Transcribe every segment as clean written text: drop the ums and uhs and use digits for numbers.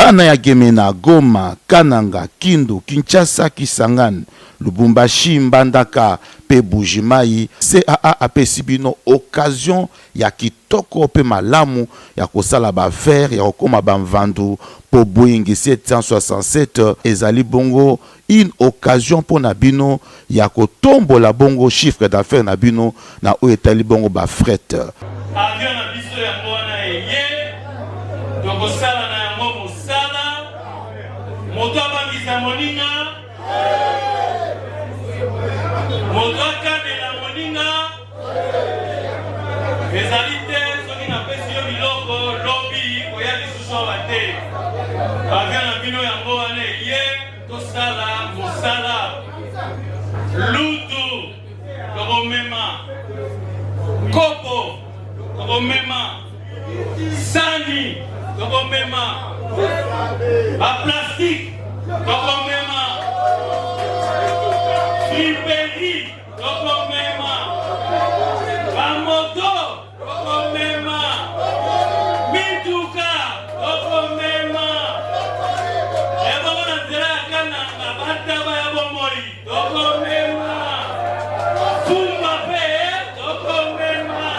Bana ya Gemena, Goma, Kananga, Kindu, Kinshasa, Kisangani, Lubumbashi, Mbandaka pe Buji-Mayi, CAA apesi bino occasion ya kitoko pe malamu ya kosala ba affaires, ya kokoma ba mvandu po Boeing 767 ezali bongo une occasion mpo na bino ya kotombola bongo chiffre d'affaires na bino na oyo etali bongo ba fret. Avion na biso yango wana eye, tokosala na yango mosala, moto abangisa moninga, moto akanela moninga, ezali te soki napesi yo biloko lobi koya lisusu awa te. Avion na bino yango wana eye, tosala mosala lutu tokomema kopo tokomema sani tokomema baplastike tokomema friperi tokomema bamoto Tokomema mituka, tokomema ebongo na nzela ya Kananga, bantaba ya bomoi, tokomema fumba mpe tokomema.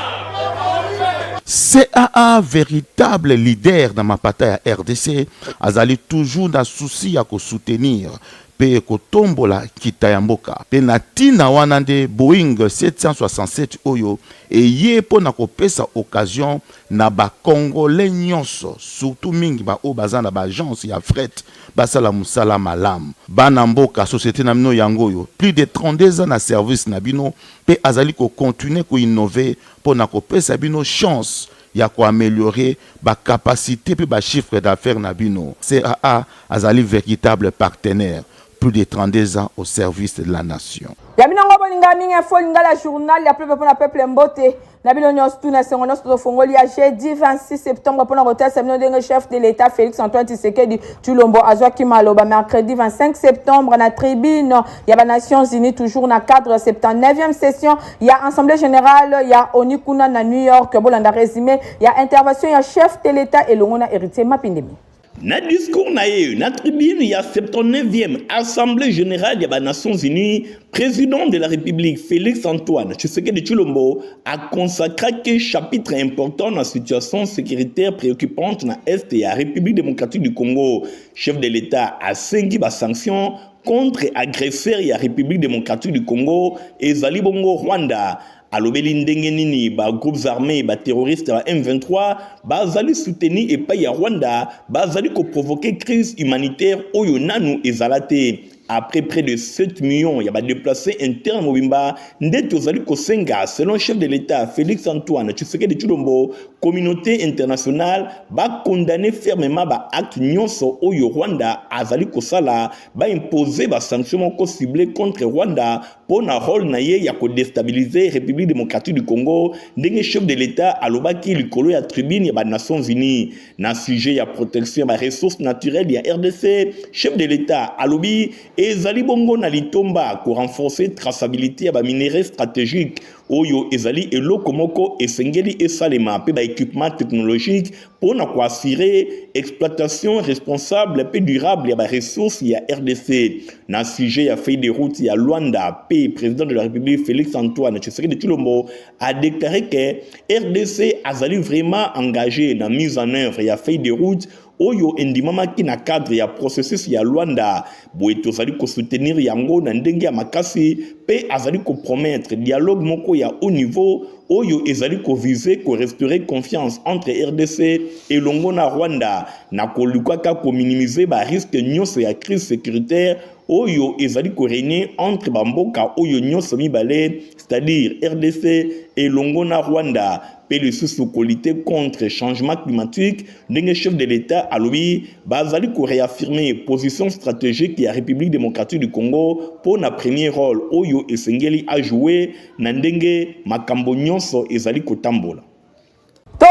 CAA veritable leader na mapata ya rdc azali toujours na souci ya ko soutenir mpe kotombola nkita ya mboka. Mpe na ntina wana nde Boeing 767 oyo eye mpo na kopesa occasion na ba Congolais nyonso, surtout mingi ba oyo baza na ba agences ya fret basala mosala malamu. Bana mboka, societe na bino yango oyo, plus de 32 ans na service na bino mpe azali ko continuer ko innover mpo na kopesa bino chance ya ko ameliorer ba capacites mpe ba chiffres d'affaires na bino. CAA azali veritable partenaire, plus de 32 ans au service de la nation. Ya bino ngo bolinga mingi info lingala journal ya peuple pona peuple mbote na bino nyonso tu na esengo nyonso tofongoli ya jeudi 26 septembre mpona kotalisa bino ndenge chef de l'état Félix Antoine Tshisekedi Tshilombo azwaki maloba mercredi 25 septembre na tribune ya ba Nations Unies toujours na cadre ya 79e session ya Assemblée générale ya ONU kuna na New York. Bolanda résumé ya intervention ya chef de l'État elongo na Héritier Mapindemi. Na discours na ye na tribune ya 79e Assemblée générale ya ba Nations Unies, président de la République Félix Antoine Tshisekedi Tshilombo a consacraki chapitre important na situation sécuritaire préoccupante na est ya République démocratique du Congo. Chef de l'État asengi ba sanctions contre agresseur ya République démocratique du Congo ezali bongo Rwanda. Alobeli ndenge nini ba groupes armés ba terroristes ya M23 bazali soutenu epai ya Rwanda bazali ko provoquer crise humanitaire oyo nanu ezala te. Après près de 7 millions ya ba déplacés internes mobimba nde tozali kosenga selon chef de l'État Félix Antoine Tshisekedi Tshilombo communauté internationale ba condamner fermement ba actes nyonso oyo Rwanda azali kosala ba imposer ba sanctions moko ciblées contre Rwanda mpo na rôle na ye ya ko destabiliser République démocratique du Congo ndenge chef de l'État alobaki likolo ya tribune ya ba Nations Unies. Na sujet ya protection ya ba ressources naturelles ya RDC, chef de l'État alobi ezali bongo na litomba ko renforcer traçabilité ya ba minerais stratégiques oyo ezali eloko moko esengeli esalema mpe ba équipements technologiques mpo na ko assurer exploitation responsable mpe durable ya ba ressources ya RDC. Na sujet ya feuille de route ya Luanda mpe président de la République Félix Antoine Tshisekedi Tshilombo a déclaré que RDC azali vraiment engagé na mise en œuvre ya feuille de route oyo endimamaki na cadre ya processus ya Luanda. Boye tozali ko soutenir yango na ndenge ya makasi mpe azali ko promettre dialogue moko ya haut niveau oyo ezali ko viser ko restaurer confiance entre RDC elongo na Rwanda na kolukaka ko minimiser ba risques nyonso ya crise securitaire oyo ezali ko regner entre ba mboka oyo nyonso mibale, c'est-à-dire RDC elongo na Rwanda, mpe lisusu ko lutter contre changement climatique ndenge chef de l'Etat alobi bazali ko reaffirmer position strategique ya Republique democratique du Congo mpo na premier role oyo esengeli a jouer na ndenge makambo nyonso ezali kotambola.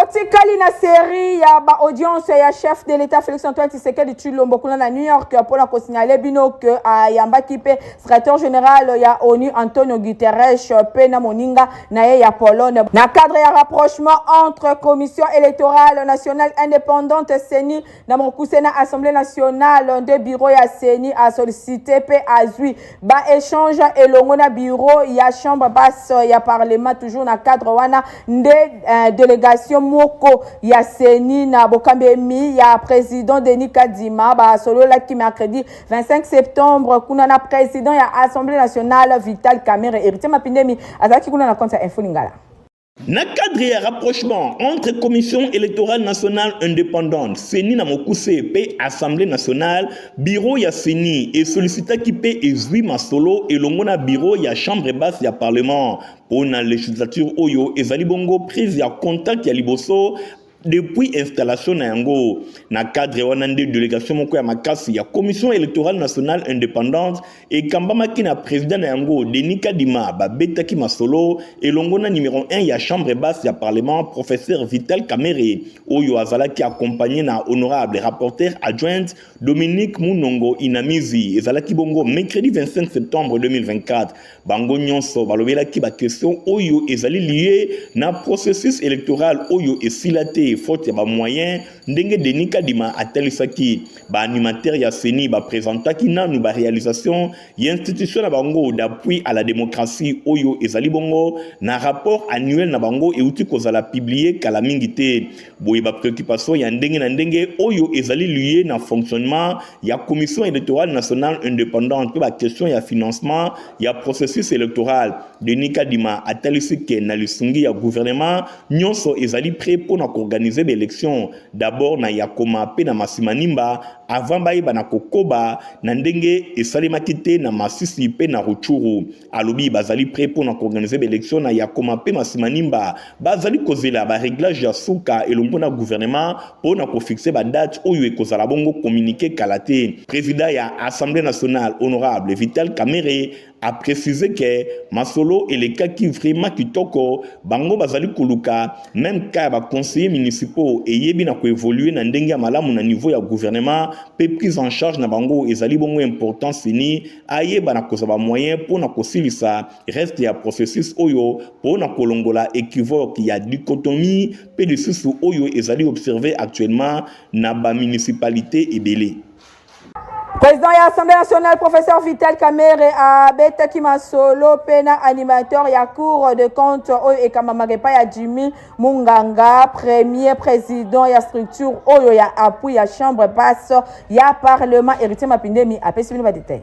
Totikali na serie ya ba audience ya chef de l'État Félix Antoine Tshisekedi Tshilombo kuna na New York mpona kosignale bino ke ayambaki mpe secrétaire général ya ONU Antonio Guterres mpe na moninga na ye ya Pologne na cadre ya rapprochement entre commission électorale nationale indépendante CENI na mokuse na Assemblée nationale nde bureau ya CENI a sollicité mpe azwi ba échange elongo na bureau ya chambre basse ya parlement. Toujours na cadre wana nde délégation moko ya CENI na bokambemi ya président Denis Kadima basololaki mercredi 25 septembre kuna na président ya Assemblée nationale Vital Kamerhe. Héritier Mapindemi azalaki kuna na compte ya Info Lingala. Na cadre ya rapprochement entre Commission électorale nationale indépendante, CENI na mokuse, mpe Assemblée nationale, bureau ya CENI esollicitaki mpe ezwi masolo elongo na bureau ya chambre basse ya parlement mpo na législature oyo. Ezali bongo prise ya contact ya liboso depuis installation na yango. Na cadre wana nde délégation moko ya makasi ya Commission électorale nationale indépendante ekambamaki na président na yango Denis Kadima babetaki masolo elongo na numéro 1 ya chambre basse ya parlement, professeur Vital Kamerhe, oyo azalaki accompagné na honorable rapporteur adjointe Dominique Munongo Inamizi. Ezalaki bongo mercredi 25 septembre 2024. Bango nyonso balobelaki baquestion oyo ezali lié na processus électoral oyo esila te faute ya bamoyen. Ndenge Denis Kadima atalisaki, baanimateur ya CENI baprésentaki nanu baréalisation ya institution na bango d'appui à la démocratie, oyo ezali bongo na rapport annuel na bango euti kozala publié kala mingi te. Boye bapréoccupation ya ndenge na ndenge oyo ezali lié na fonctionnement ya Commission électorale nationale indépendante mpe baquestion ya financement ya processus électoral, Denis Kadima atalisi ke na lisungi ya gouvernement nyonso ezali prêt mpona koorganiser baélection, d'abord na Yakoma mpe na Masimanimba, avant bayeba na kokoba na ndenge esalemaki te na Masisi mpe na Rutshuru. Alobi bazali prêt mpona koorganiser baélection na Yakoma mpe Masimanimba. Bazali kozela baréglage ya suka elongo na gouvernement mpona kofixe badate oyo ekozala bongo communiqué kala te. Président ya Assemblée nationale, honorable Vital Kamerhe, a précisé ke masolo elekaki vraiment kitoko. Bango bazali koluka même cas ya baconseiller municipaux eyebi na koévolue na ndenge ya malamu na niveau ya gouvernement, mpe prise en charge na bango ezali bongo importance. Ni ayeba na kozwa bamoyen mpo na kosilisa reste ya processus oyo mpo na kolongola équivoque ya dichotomie mpe lisusu oyo ezali observé actuellement na bamunicipalité ebele. Président ya Assemblée nationale, professeur Vital Kamerhe, abetaki masolo mpe na animateur ya Cour de compte oyo ekambamaka epai ya Jimmy Munganga, premier président ya structure oyo ya appui ya chambre basse ya parlement. Héritier Mapindemi apesi bino badetail.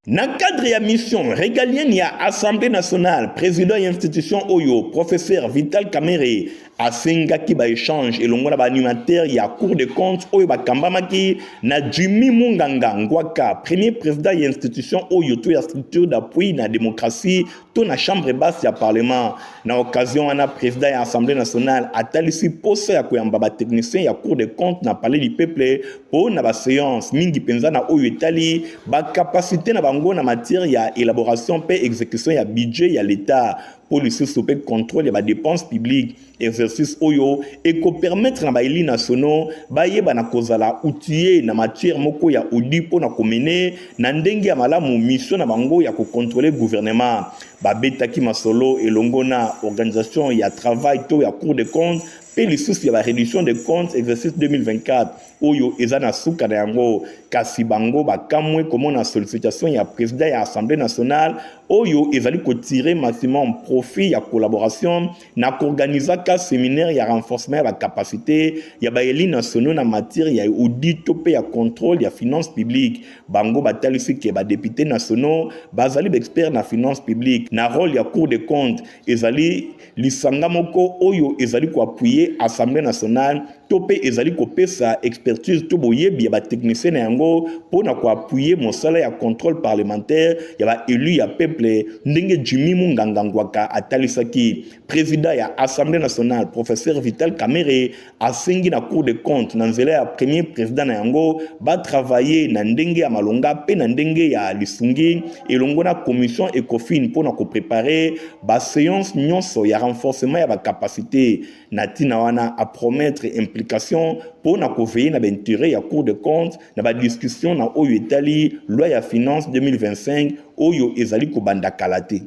Na cadre ya mission régalienne ya Assemblée nationale, président ya institution oyo, professeur Vital Kamerhe, asengaki baéchange elongo na baanimateur ya Cour de compte oyo bakambamaki na Jimmy Munganga Ngwaka, premier président ya institution oyo to ya structure d'appui na démocratie to na chambre basse ya parlement. Na occasion wana, président ya Assemblée nationale atalisi posa ya koyamba batechnicien ya Cour de compte na Palais du peuple mpo na baséance mingi mpenza na oyo etali bacapacité na bango na matière ya élaboration mpe exécution ya budget ya l'État, mpo lisusu mpe contrôle ya badépense publique. Exercice oyo ekopermettre na baélus nationaux bayeba na kozala outillé na matière moko ya audit mpo na komener na ndenge ya malamu mission na bango ya kocontrôle gouvernement. Babetaki masolo elongo na organisation ya travail to ya Cour de compte mpe lisusu ya bareddition de compte exercice 2024 oyo eza na suka na yango. Kasi bango bakamwe komona sollicitation ya président ya Assemblée nationale oyo ezali kotirer maximum profit ya collaboration na koorganizaka séminaire ya renforcement ya bacapacité ya baélus nationaux na matière ya audit to mpe ya contrôle ya finance publique. Bango batalisi ke badéputé nationaux bazali baexpert na finance publique. Na rôle ya Cour de compte, ezali lisanga moko oyo ezali koappuyer Assemblée nationale. to mpe ezali kopesa expertise to boyebi ya ba techniciens na yango mpo na ko appuyer mosala ya controle parlementaire ya ba elus ya peuple, ndenge Jimmy Munganga Ngwaka atalisaki. President ya Assemblee nationale, Professeur Vital Kamerhe, asengi na Cour des comptes na nzela ya premier president na yango ba travailler na ndenge ya malonga mpe na ndenge ya lisungi elongo na commission Ecofin mpo na ko preparer ba seances nyonso ya renforcement ya ba capacites. Na ntina wana, a promettre implication mpo na ko veiller na ba interets ya Cour des comptes na ba discussions na oyo etali loi ya finances 2025 oyo ezali kobanda kala te.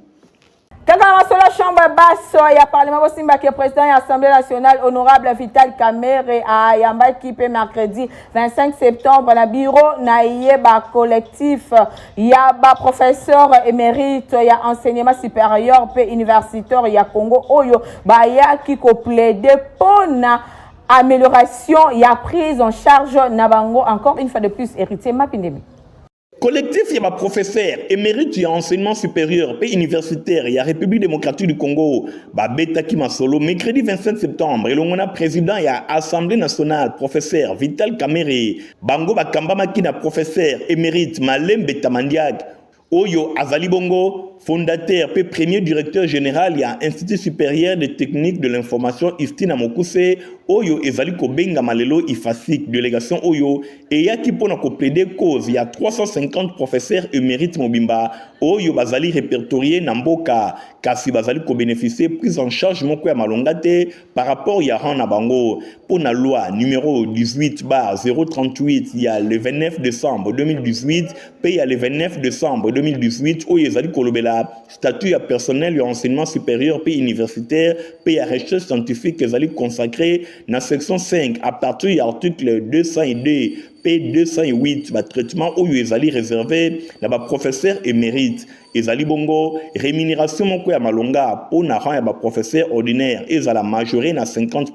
Kaka na masolo ya chambre basse ya parlement, bosimbaki président ya Assemblée nationale, honorable Vital Kamerhe, ayambaki mpe mercredi 25 septembre na bureau na ye bacollectif ya baprofesseur émérite ya enseignement supérieur mpe universitaire ya Congo oyo bayaki koplaider mpona amélioration ya prise en charge na bango. Encore une fois de plus, Héritier Mapindemi. Collectif ya ba professeurs émérites ya enseignement supérieur mpe universitaire ya République démocratique du Congo babetaki masolo mercredi 27 septembre elongo na président ya Assemblée nationale, professeur Vital Kamerhe. Bango bakambamaki na professeur émérite Malembe Tamandiak, oyo azali bongo fondateur mpe premier directeur général ya Institut supérieur de technique de l'information, ISTI na mokuse, oyo ezali kobengama lelo IFASIC. Délégation oyo eyaki mpona koplaider cause ya 350 professeurs émérites mobimba oyo bazali répertorié na mboka, kasi bazali kobénéficier prise en charge moko ya malonga te par rapport ya rang na bango. Mpo na loi numéro 18/038 ya le 29 décembre 2018 mpe ya le 29 décembre 2018 oyo ezali kolobela statut ya personnel ya enseignement supérieur mpe universitaire mpe ya recherche scientifique, ezali consacré na section 5 à partir ya article 202 mpe 208, batraitement oyo ezali réservé na baprofesseur émérite ezali bongo rémunération moko ya malonga mpo na rang ya baprofesseur ordinaire ezala majoré na 50,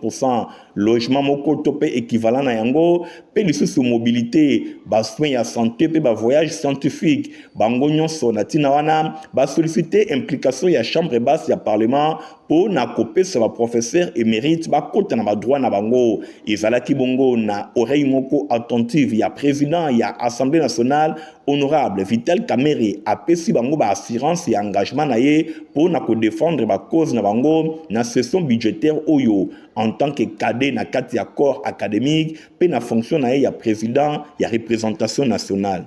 logement moko to mpe équivalent na yango, mpe lisusu mobilité, basoin ya santé mpe bavoyage scientifique. Bango nyonso na ntina wana basollicite implication ya chambre basse ya parlement mpo na kopesa baprofesseur émérite bakota na badroit na bango. Ezalaki bongo na oreille moko attentive ya président ya Assemblée nationale, honorable Vital Kamerhe. Apesi bango baassurance ya engagement na ye mpo na kodéfendre bacause na bango na session budgétaire oyo, en tant que cadet na kati ya corps académique mpe na fonction na ye ya président ya représentation nationale.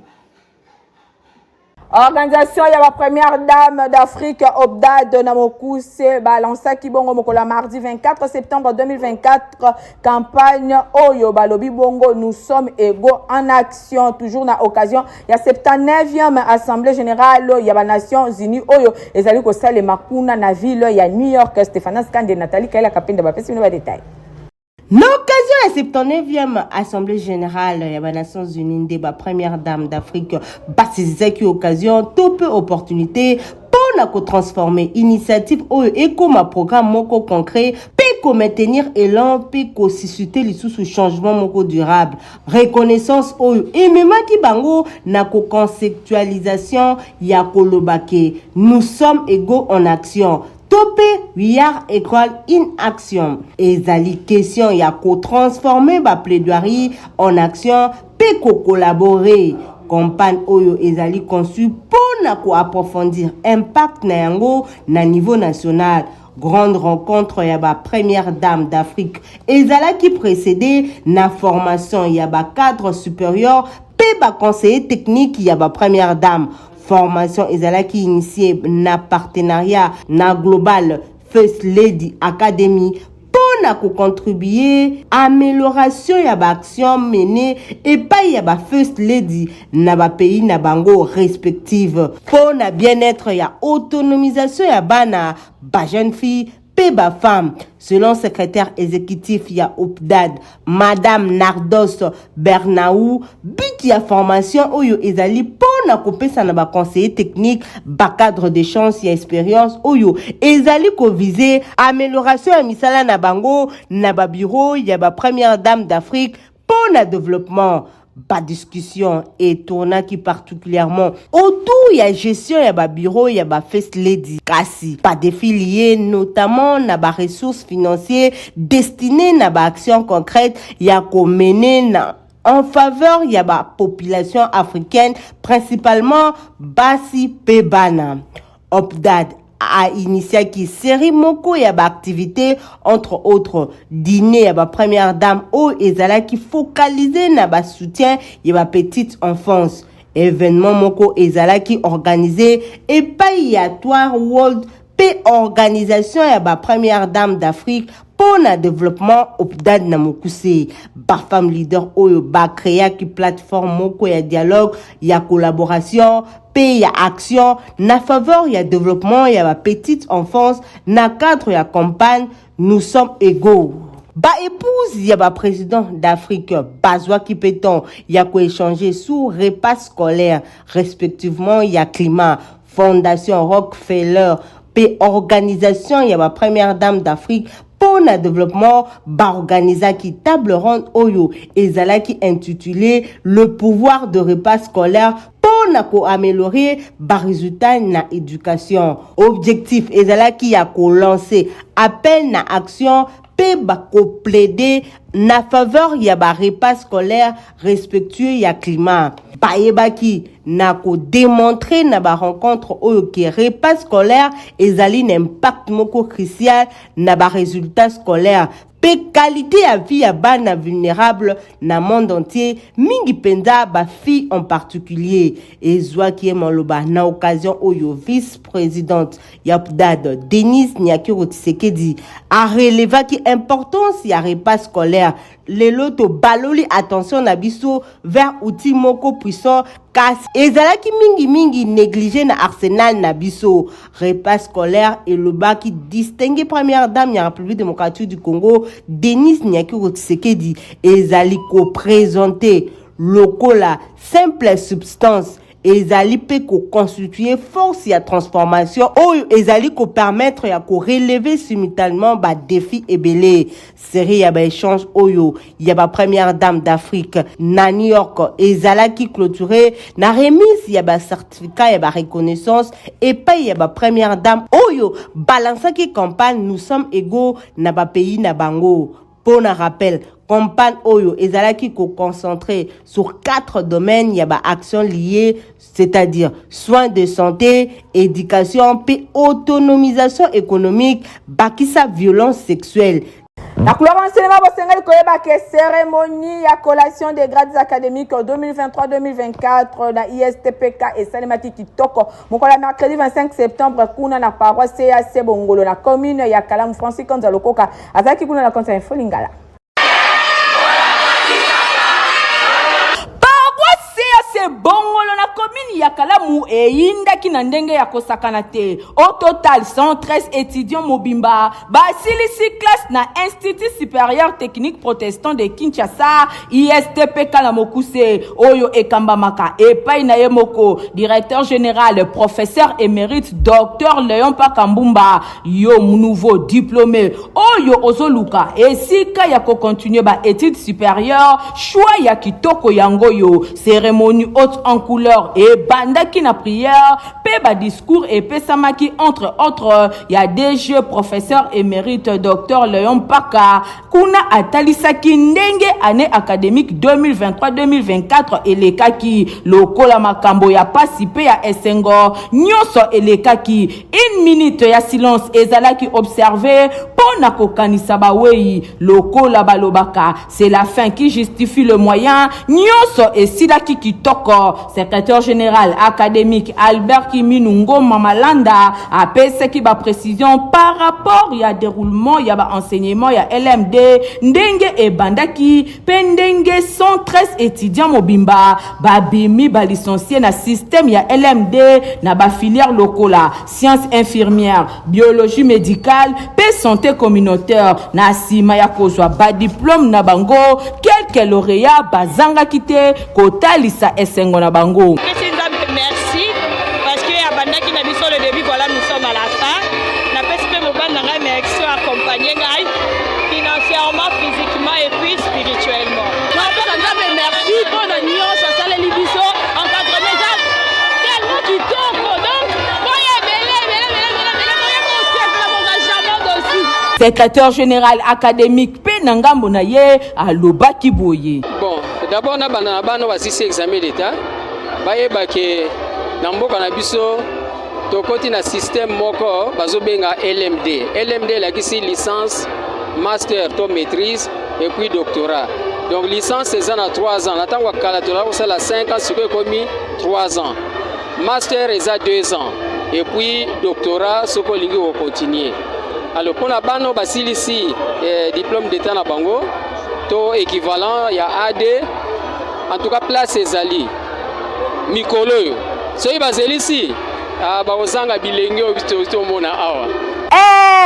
Organisation ya bapremière dame d'Afrique, OPDAD na mokuse, balansaki bongo mokolo ya mardi 24 septembre 2024 campagne oyo balobi bongo "Nous sommes égaux en action", toujours na occasion ya 79e Assemblée générale ya Banations unies oyo ezali kosalema kuna na ville ya New York. Stéphanas Kande, Nathalie Kaela Kapenda bapesi bino badetail. Na occasion ya 79e Assemblée générale ya Banations unies nde bapremière dame d'Afrique basezisaki occasion to mpe opportunité mpo na kotransformer initiative oyo ekóma programme moko concret mpe komaintenir élan mpe kosusciter lisusu changement moko durable. Reconnaissance oyo ememaki bango na koconceptualisation ya koloba ke "Nous sommes égaux en action" to mpe "We are equal in action". Ezali question ya kotransformer baplaidoirie en action mpe kocollaborer. Campagne oyo ezali conçu mpo na koapprofondir impact na yango na niveau national. Grande rencontre ya bapremière dame d'Afrique ezalaki précédé na formation ya bacadre supérieur mpe baconseiller technique ya bapremière dame. Formation ezalaki initié na partenariat na Global First Lady Academy mpo na kocontribuer amélioration ya baaction mené epai ya bafirst lady na bapays na bango respective, mpo na bien-être ya autonomisation ya bana, bajeune fille mpe bafemme. Selon secrétaire exécutif ya OPDAD, madame Nardos Bernaou, but ya formation oyo ezali mpo na kopesa na baconseiller technique, bacadre d'échange ya expérience oyo ezali koviser amélioration ya misala na bango na babureau ya bapremière dame d'Afrique mpo na développement. Ba discussions etournaki particulièrement autour ya gestion ya ba bureaux ya ba First Lady, kasi ba defis liés notamment na ba ressources financières destinées na ba actions concrètes ya ko mener na en faveur ya ba population africaine, principalement basi pe bana. OPDAD a initiaki série moko ya ba activités, entre autres dîner ya ba première dame oyo ezalaki focalisé na ba soutien ya ba petite enfance. Événement moko ezalaki organisé epai ya Toir World pe organisation ya ba première dame d'Afrique mpo na développement, OPDAD na mokuse. Bafemme leader oyo bacréaki plateforme moko ya dialogue, ya collaboration mpe ya action na faveur ya développement ya bapetite enfance na cadre ya campagne Nous sommes égaux. Baépouse ya baprésident d'Afrique bazwaki mpe temps ya koéchanger sur repas scolaire respectivement ya climat. Fondation Rockefeller mpe organisation ya bapremière dame d'Afrique mpo na développement baorganizaki table ronde oyo ezalaki intitulé Le pouvoir de repas scolaire mpo na koaméliorer baresultat na éducation. Objectif ezalaki ya kolancer appel na action mpe bakoplaider na faveur ya barepas scolaire respectueux ya climat. Bayebaki na kodémontrer na barencontre oyo ke repas scolaire ezali na impact moko crucial na baresultat scolaire mpe qualité ya vie ya bana vulnérable na monde entier, mingi mpenza bafille en particulier. Ezwaki ye maloba na occasion oyo, vice-présidente ya OPDAD Denise Nyakeru Tshisekedi arelevaki importance ya repas scolaire. Lelo tobaloli attention na biso vers outil moko puissant, kasi ezalaki mingimingi négligé na arsenal na biso, repas scolaire, elobaki distingué première dame ya République démocratique du Congo Denise Nyakeru Tshisekedi. Ezali koprésenter lokola simple substance, ezali mpe koconstituer force ya transformation oyo ezali kopermettre ya korelever simultanément badéfi ebele. Série ya baéchange oyo ya bapremière dame d'Afrique na New York ezalaki clôturé na remise ya bacertificat ya bareconnaissance epai ya bapremière dame oyo balansaki campagne Nous sommes égaux na bapays na bango. Mpo na rappel, campagne oyo ezalaki koconcentrer sur quatre domaines ya baaction liées, c'est-à-dire soins de santé, éducation mpe autonomisation économique, bakisa violence sexuelle. Na couloir enseignement, bosengeli koyeba ke cérémonie ya collation des grades académiques 2023-2024 na ISTPK esalemaki kitoko mokolo ya mercredi 25 septembre kuna na paroisse ya Bongolo na commune ya Kalamu. Francis Konza Lokoka azalaki kuna na compte ya Info Lingala. Paroisse Bongolo na commune ya Kalamu eyindaki na ndenge ya kosakana te. Au total, 113 étudiants mobimba basilisi classe na Institut supérieur technique protestant de Kinshasa, ISTPK na mokuse, oyo ekambamaka epai na ye moko directeur général, professeur émérite docteur Léon Pakambumba. Yo nouveau diplômé oyo ozoluka esika ya kocontinuer baétude supérieure, choix ya kitoko yango oyo. Cérémonie haute en couleur ebandaki na prière mpe badiscours epesamaki, entre autres ya DG, professeur émérite docteur Léon Paka. Kuna atalisaki ndenge année académique 2023-2024 elekaki, lokola makambo ya pasi mpe ya esengo nyonso elekaki. Une minute ya silence ezalaki observé mpo na kokanisa bawei. Lokola balobaka, c'est la fin qui justifie le moyen, nyonso esilaki kitoko. Secrétaire général académique Albert Kiminu Ngoma Malanda apesaki baprécision par rapport ya déroulement ya baenseignement ya LMD, ndenge ebandaki mpe ndenge 113 étudiants mobimba babimi balicencié na système ya LMD na bafilière lokola science infirmière, biologie médicale mpe santé communautaire. Na nsima ya kozwa badiplôme na bango, quelques lauréats bazangaki te kotalisa esengo na bango. Napesi Nzambe merci parce que abandaki na biso le début, voilà, nous sommes à la fin. Napesi mpe mobali na ngai merci, accompagne ngai financièrement, physiquement et puis spirituellement. Napesa Nzambe merci mpo na nyonso. Secrétaire général académique mpe na ngambo na ye alobaki boye. Bon, d'abord nabanda na bana basilisi examen d'Etat, bayeba ke na mboka na biso tokoti na système moko bazobenga LMD. LMD elakisi licence, master to maîtrise et puis doctorat. Donc licence eza na 3 ans, na ntango ya kala tozala kosala 5 ans, sikoyo ekomi 3 ans. Master eza 2 ans et puis doctorat soki olingi kocontinue. Alors mpona bana oyo basilisi diplôme d'état na bango to équivalent ya AD, en tout cas place ezali mikolo oyo soki bazelisi bakozanga bilenge oyo biso tomona awa.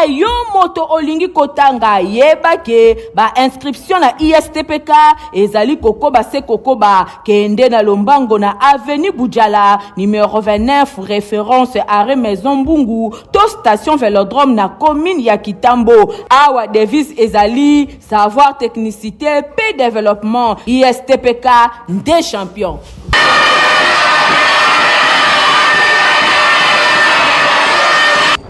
Yo moto olingi kotanga, yeba ke ba inscription na ISTPK ezali kokoba se kokoba. Kende na lombango na avenue Budjala numéro 29, référence arrêt Maison Mbungu to station Vélodrome na commune ya Kitambo. Awa devise ezali savoir, technicité pe développement. ISTPK nde champion.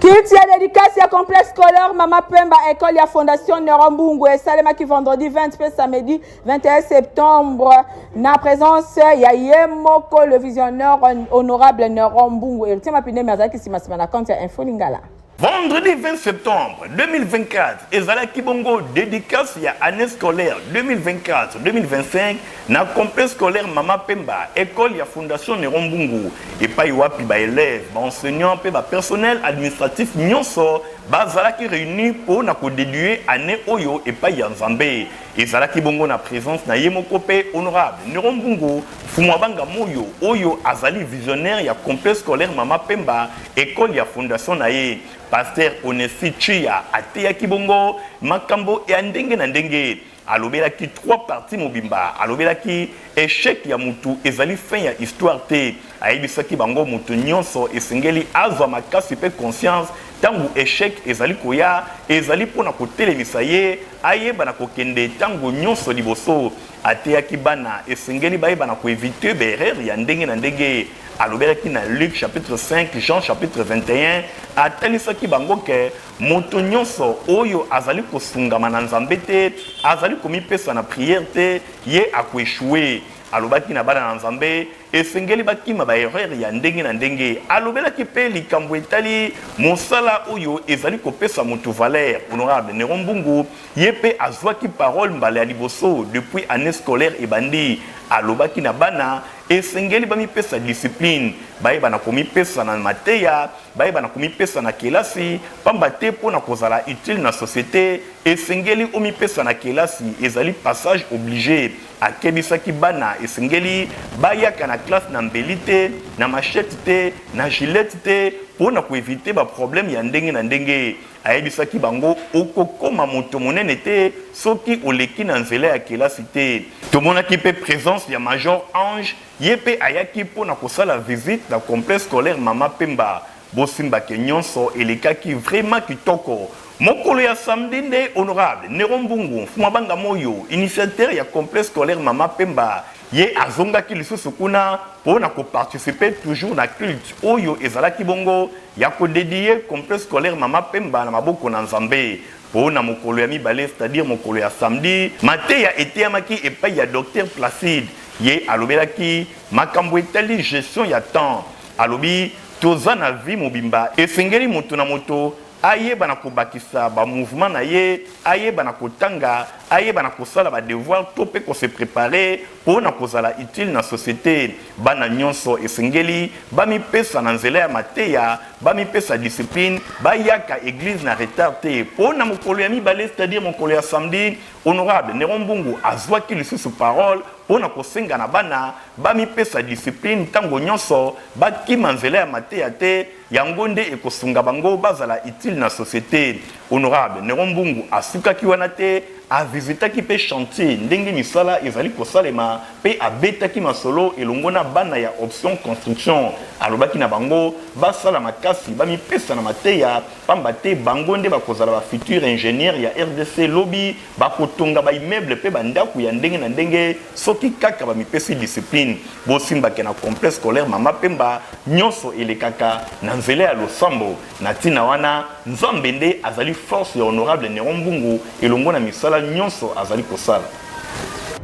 Culte ya dédicace ya complexe scolaire Mama Pemba, école ya Fondation Néron Mbungu, esalemaki vendredi 20 pe samedi 21 septembre na présence ya ye moko le visionnaire honorable Néron Mbungu. Héritier Mapindemi azalaki nsima na compte ya Info Lingala. Vendredi 20 septembre 2024 ezalaki bongo dédicace ya année scolaire 2024-2025 na complexe scolaire Mama Pemba, école ya Fondation Néron Mbungu, epai wapi baélève, baenseignant mpe bapersonnel administratif nyonso bazalaki réuni mpo na kodédier année oyo epai ya Nzambe. Ezalaki bongo na présence na ye moko mpe honorable Néron Mbungu Mfumu Abanga Moyo, oyo azali visionnaire ya complexe scolaire Mama Pemba, école ya fondation na ye. Pasteur Onesi Chia ateyaki bongo makambo ya ndenge na ndenge. Alobelaki trois parties mobimba. Alobelaki échec ya mutu ezali fin ya histoire te. Ayebisaki bango mutu nyonso esengeli azwa makasi mpe conscience ntango échec ezali koya, ezali mpona kotelemisa ye, ayeba na kokende ntango nyonso liboso. Ateyaki bana esengeli bayeba na koéviter baerreur ya ndenge na ndenge. Alobelaki na Luc chapitre 5, Jean chapitre 21. Atalisaki bango ke moto nyonso oyo azali kosungama na Nzambe te, azali komipesa na prière te, ye akoéchouer. Alobaki na bana na Nzambe esengeli bakima baerreur ya ndenge na ndenge. Alobelaki mpe likambo etali mosala oyo ezali kopesa moto valeur. Honorable Néron Mbungu ye mpe azwaki parole mbala ya liboso depuis année scolaire ebandi. Alobaki na bana esengeli bamipesa discipline, bayeba na komipesa na mateya, bayeba na komipesa na kelasi, pamba te mpo na kozala utile na société esengeli omipesa na kelasi, ezali passage obligé. Akebisaki bana esengeli bayaka na classe na mbeli te, na machette te, na gilette te, mpo na koéviter baproblème ya ndenge na ndenge. Ayebisaki bango okokóma moto monene te soki oleki na nzela ya kelasi te. Tomonaki mpe présence ya major Ange, ye mpe ayaki mpo na kosala visite na complexe scolaire Mama Pemba. Bosimbake nyonso elekaki vraiment kitoko. Mokolo ya samedi nde honorable Néron Mbungu Mfumu Abanga Moyo, initiateur ya complexe scolaire Mama Pemba, ye azongaki lisusu kuna mpo na koparticiper toujours na culte oyo ezalaki bongo ya kodédier complexe scolaire Mama Pemba na maboko na Nzambe. Mpo na mokolo ya mibale, c'est-à-dire mokolo ya samedi, mateya eteyamaki epai ya docteur Placide. Ye alobelaki makambo etali gestion ya temps. Alobi toza na vie mobimba, esengeli moto na moto ayeba na kobakisa bamouvement na ye, ayeba na kotanga, ayeba na kosala badevoir to mpe kose préparer mpo na kozala utile na société. Bana nyonso esengeli bamipesa na nzela ya mateya, bamipesa discipline, bayaka église na retard te. Mpo na mokolo ya mibale, c'est-à-dire mokolo ya samedi, honorable Néron Mbungu azwaki lisusu parole mpo na kosenga na bana bamipesa discipline ntango nyonso, bakima nzela ya mateya te, yango nde ekosunga bango bazala utile na société. Honorable Néron Mbungu asukaki wana te, avisitaki mpe chantier ndenge misala ezali kosalema. mpe abetaki masolo elongo na bana ya option construction. Alobaki na bango basala makasi, bamipesa na mateya pamba te bango nde bakozala ba futurs ingenieurs ya rdc lobi, bakotonga ba immeubles mpe ba ndaku ya ndenge na ndenge soki kaka bamipesi discipline. Bosimba ke na complexe scolaire Mama Pemba nionso elekaka na nzela ya losambo. Na tina wana, Nzambe nde azali force ya Honorable Neron Mbungu elongo na misala nionso azali kosala.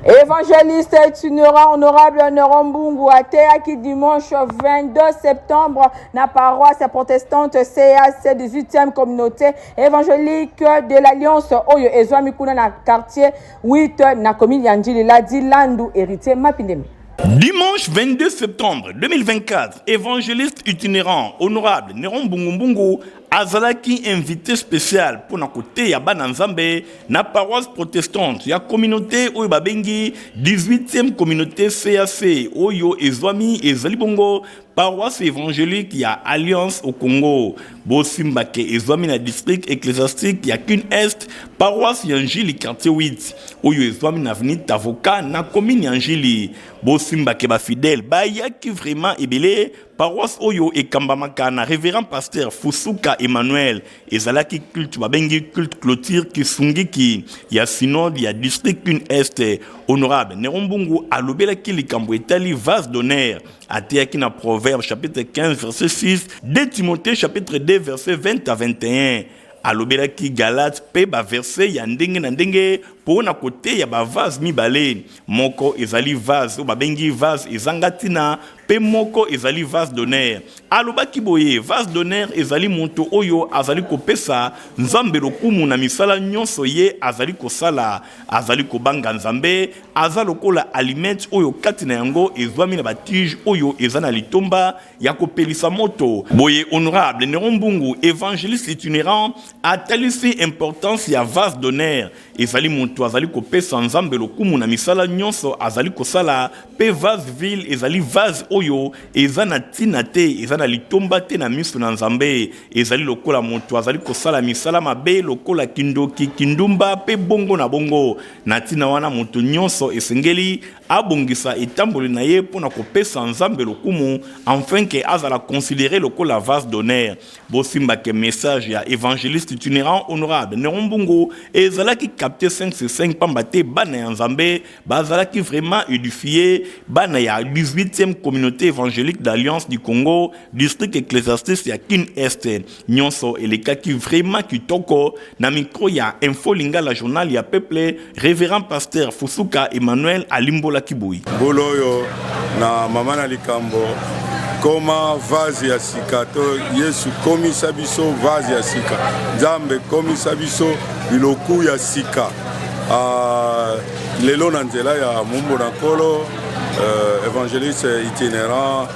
Evangeliste itinerant Honorable Neron Mbungu ateyaki dimanche 22 septembre na paroisse protestante CAC 18e communauté évangélique de l'Alliance oyo ezwami kuna na quartier 8 na commune ya Ndjili Ladi Landu Héritier Mapindemi. Dimanche 22 septembre 2024, évangéliste itinérant honorable Neron Mbungu Mbungu azalaki invité spécial mpo na koteya bana Nzambe na paroisse protestante ya communauté oyo babengi 18e communauté CAC oyo ezwami ezali bongo paroisse évangélique ya Alliance au Congo. Bosimba ke ezwami na district ecclésiastique ya Kin Est, paroisse ya Njili quartier 8 oyo ezwami na avenue Tavoka na commune ya Njili. Bosimba ke ba fidèles bayaki vraiment ebele. Paroisse oyo ekambamaka na révérend pasteur Fusuka Emmanuel. Ezalaki culte babengi culte clôture kisungiki ya synode ya district Kin Est. Honorable Neron Mbungu alobelaki likambo etali vase d'honneur. Ateyaki na Proverbe chapitre 15 verset 6, 2 Timothée chapitre 2 verset 20 à 21. Alobelaki Galate pe ba verset ya ndenge na ndenge po na koteya ba vase mibale. Moko ezali vase oyo babengi vase ezanga tina pe moko ezali vase d'honneur. Alobaki boye, vase d'honneur ezali moto oyo azali kopesa Nzambe lokumu na misala nyonso ye azali kosala. Azali kobanga Nzambe, aza lokola allumette oyo kati na yango ezwami na ba tige oyo eza na litomba ya kopelisa moto. Boye honorable Neron Mbungu, evangeliste itinerant, atalisi importance ya vase d'honneur. Ezali moto azali kopesa Nzambe lokumu na misala nyonso azali kosala, pe vase vile ezali vase oyo eza na tina te, eza na litomba te na miso na Nzambe. Ezali lokola moto azali kosala misala mabe lokola kindoki, kindumba pe bongo na bongo. Na tina wana moto nyonso esengeli abongisa etamboli na ye mpo na kopesa Nzambe lokumu enfin que azala considere lokola vase d'honneur. Bosimba que message ya evangeliste itinerant honorable Neron Mbungu ezalaki capte 5 sur 5 pamba te bana ya Nzambe bazalaki vraiment edifie, bana ya 18e communauté évangélique d'Alliance du Congo, district ecclésiastique ya Kin Est. Nyonso elekaki vraiment kitoko. Na micro ya Info Lingala journal ya peuple, révérend pasteur Fusuka Emmanuel alimbolaki boye. Mbula oyo na mama na likambo koma vase ya sika to Yesu komisa biso vase ya sika, Nzambe komisa biso biloku ya sika. Lelo na nzela ya mombo na Nkolo, évangéliste itinérant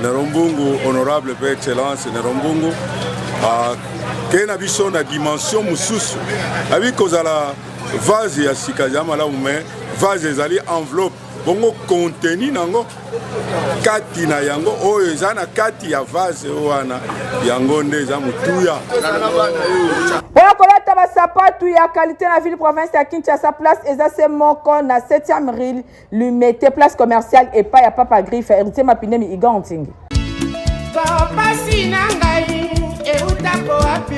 Nero Mbungu, honorable pe excellence Nero Mbungu, akei na biso na dimension mosusu. Abi kozala vase ya sika eza malamu, mais vase ezali enveloppe, bongo contenu nango kati na yango oyo eza na kati ya vase wana, yango nde eza motuya. Mpona kolata basapatu ya qualité na ville province ya Kinshasa, place eza se moko na 7e rue Limete, place commerciale epai ya Papa Griffe. Héritier Mapindemi Igan Ntingi. Pasi na ngai eutako wapi?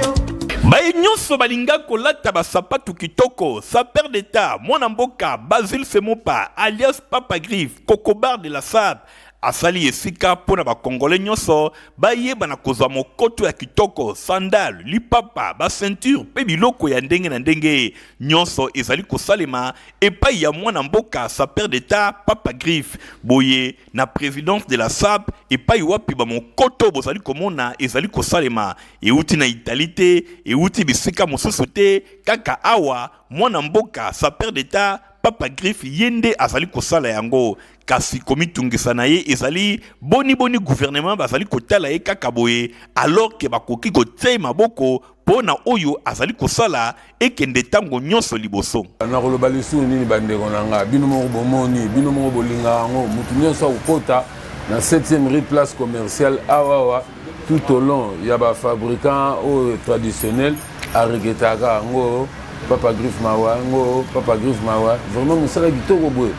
Baye nyonso balinga kolata basapatu kitoko, sapeur d'État mwana mboka Basile Semopa alias Papa Griffe, Kokobar de la Sape, asali esika mpo na bakongole nyonso bayeba na kozwa mokoto ya kitoko, sandale, lipapa, ba ceinture mpe biloko ya ndenge na ndenge. Nyonso ezali kosalema epai ya mwana mboka sapeur d'État Papa Griffe. Boye na présidence de la SAP epai wapi ba mokoto bozali komona ezali kosalema, euti na Italie te, euti bisika mosusu te, kaka awa mwana mboka sapeur d'État Papa Griffe ye nde azali kosala yango. Kasi komitungisa na ye ezali boni boni gouvernement bazali kotala ye kaka boye alors que bakoki kotia ye maboko mpo na oyo azali kosala ekende ntango nyonso liboso. Nakoloba lisusu nini bandeko na nga, bino moko bomoni, bino moko bolingaka yango, moto nyonso akokota na 7e rue place commerciale awa awa tout au long ya ba fabricants oyo traditionnel aregretaka yango. Papa Griffe mawa yango, Papa Griffe mawa, vraiment mosala kitoko boye.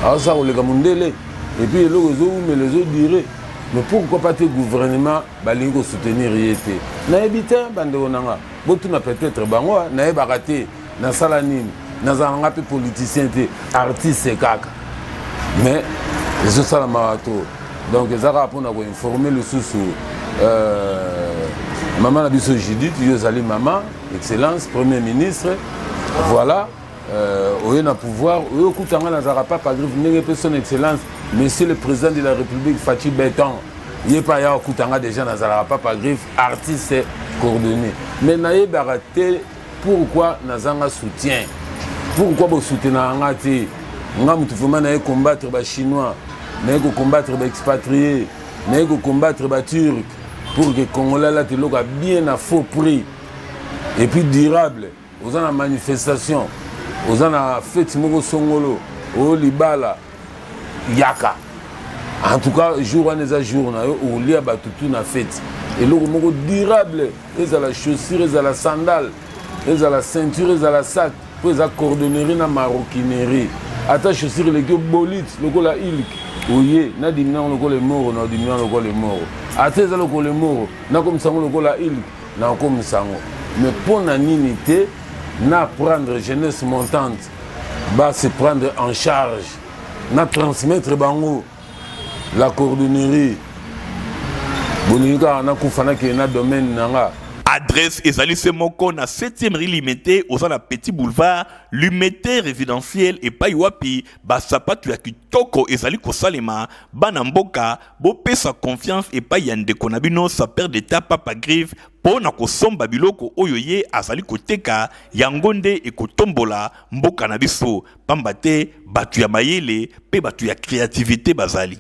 Azosala koleka mundele et puis eloko ezowumela ezodure. Mais pourquoi pas te gouvernement balingi kosoutenir ye te? Nayebi te bandeko na nga, botuna peut-être bango, nayebaka te nasala nini, nazala nga mpe politicien te, artiste kaka, mais ezosalamaka to. Donc eza kaka mpona koinforme lisusu mama na biso Judith, yo ozali mama excellence premier ministre, voilà. Oye na pouvoir, oye okuta nga nazalaka Papa Griffe, ndenge mpe son excellence monsieur le président de la République Fatshi Béton, ye mpe aya okuta nga déjà nazalaka Papa Griffe, artiste coordonné. Mais nayebaka te pourquoi nazanga soutien, pourquoi bosoutenaka nga te. Nga motu vraiment naye combattre bachinois, naye kocombattre baexpatrié, naye kocombattre baturc pour que Congolais alata eloko ya bien na faux prix et puis durable. Oza na manifestation, oza na fete moko songolo, oyo libala, yaka. En tout cas jour wana eza jour na yo, okolia bato tu na fete. Eloko moko durable, ezala chaussure, ezala sandale, ezala ceinture, ezala sac, mpo eza cordonnerie na maroquinerie. Ata chaussure eleki obolite lokola ilk, oye nadimi nango lokola emoro, na odimi nango lokola emoro. Ata eza lokola emoro, nakomisa yango lokola ilk, nakomisa yango. Mais mpo na nini te na prendre jeunesse montante ba se prendre en charge, na transmettre bango la cordonnerie? Bolingi kaka nakufa, nakende na domaine na nga. Adresse ezali se moko na 7e rue Limete, oza na Petit Boulevard Limete résidentiel, epai wapi basapatu ya kitoko ezali kosalema. Bana mboka, bopesa confiance epai ya ndeko na bino sapeur d'état Papa Griffe mpo na kosomba biloko oyo ye azali koteka. Yango nde ekotombola mboka na biso, pamba te bato ya mayele mpe bato ya créativité bazali.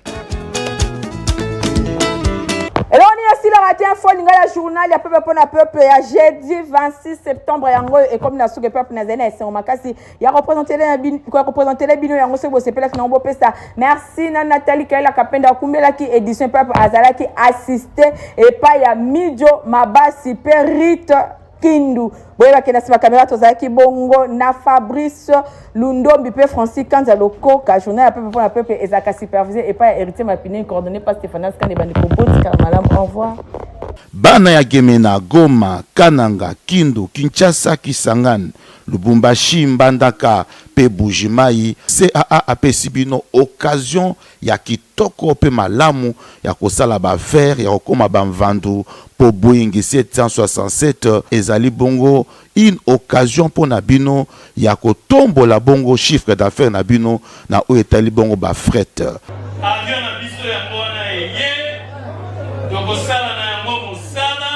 Eloko nini esilaka te? Info Lingala ya journal ya peuple mpona peuple ya jeudi 26 septembre, yango oyo ekomi na suka. Peuple, nazali na esengo makasi ya kopresentele bino yango. Soki bosepelaki nango, bopesa merci na Nathalie Kaela Kapenda akumbelaki édition. Peuple, azalaki assisté epai ya Mijo Mabasi mpe Rite Kindu. Boyebaki na nsima kamera tozalaki bongo na Fabrice Lundombi mpe Francis Kanza Lokoka. Journal ya peuple mpona peuple ezalaka supervisé epai ya Héritier Mapine, coordonné par Stéphanas Kande. Bandeko, botikala malamu, au revoir. Bana ya Gemena, Goma, Kananga, Kindu, Kinshasa, Kisangani, Lubumbashi, Mbandaka mpe Bujimayi, CAA apesi bino occasion ya kitoko mpe malamu ya kosala baaffaire, ya kokóma bamvandu, mpo Boeing 767 ezali bongo une occasion mpo na bino ya kotombola bongo chiffre d'affaires na bino na oyo etali bongo bafret. Avion na biso yango wana eye, tokosala na yango mosala.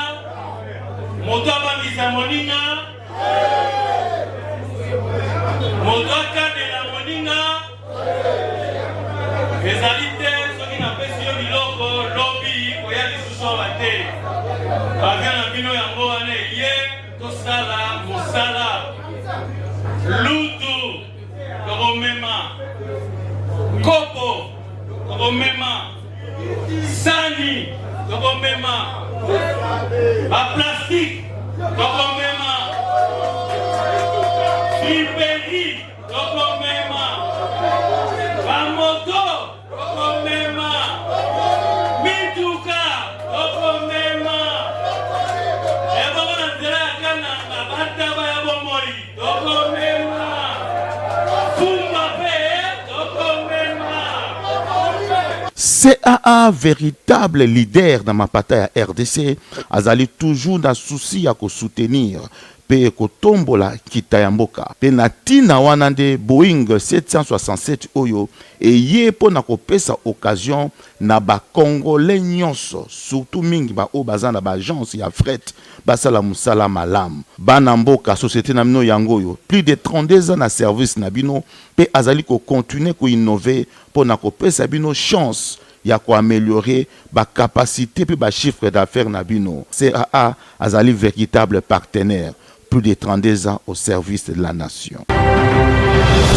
Moto abangisa moninga, moto akanela moninga ezali te. Soki napesi yo biloko, lobi koya lisusu awa te. Avion na bino yango wana eye, tosala mosala. Lutu tokomema, kopo tokomema, sani tokomema, baplastique tokomema, friperie tokomema, bamoto tokomema, mituka tokomema. Ebongo na nzela ya Kananga, bataba ya bomoi tokomema, fumba mpe tokomema. CAA, véritable leader na mapata ya RDC, azali toujours na souci ya kosoutenir mpe kotombola nkita ya mboka. Mpe na ntina wana nde Boeing 767 oyo eye mpo na kopesa occasion na bacongolais nyonso, surtout mingi baoyo baza na baagence ya fret, basala mosala malamu. Bana mboka, société na bino yango oyo, plus de 32 ans na service na bino, mpe azali kocontinue koinnove mpo na kopesa bino chance ya koaméliorer bacapacité mpe bachiffre d'affaires na bino. CAA azali véritable partenaire, plus de 32 ans au service de la nation.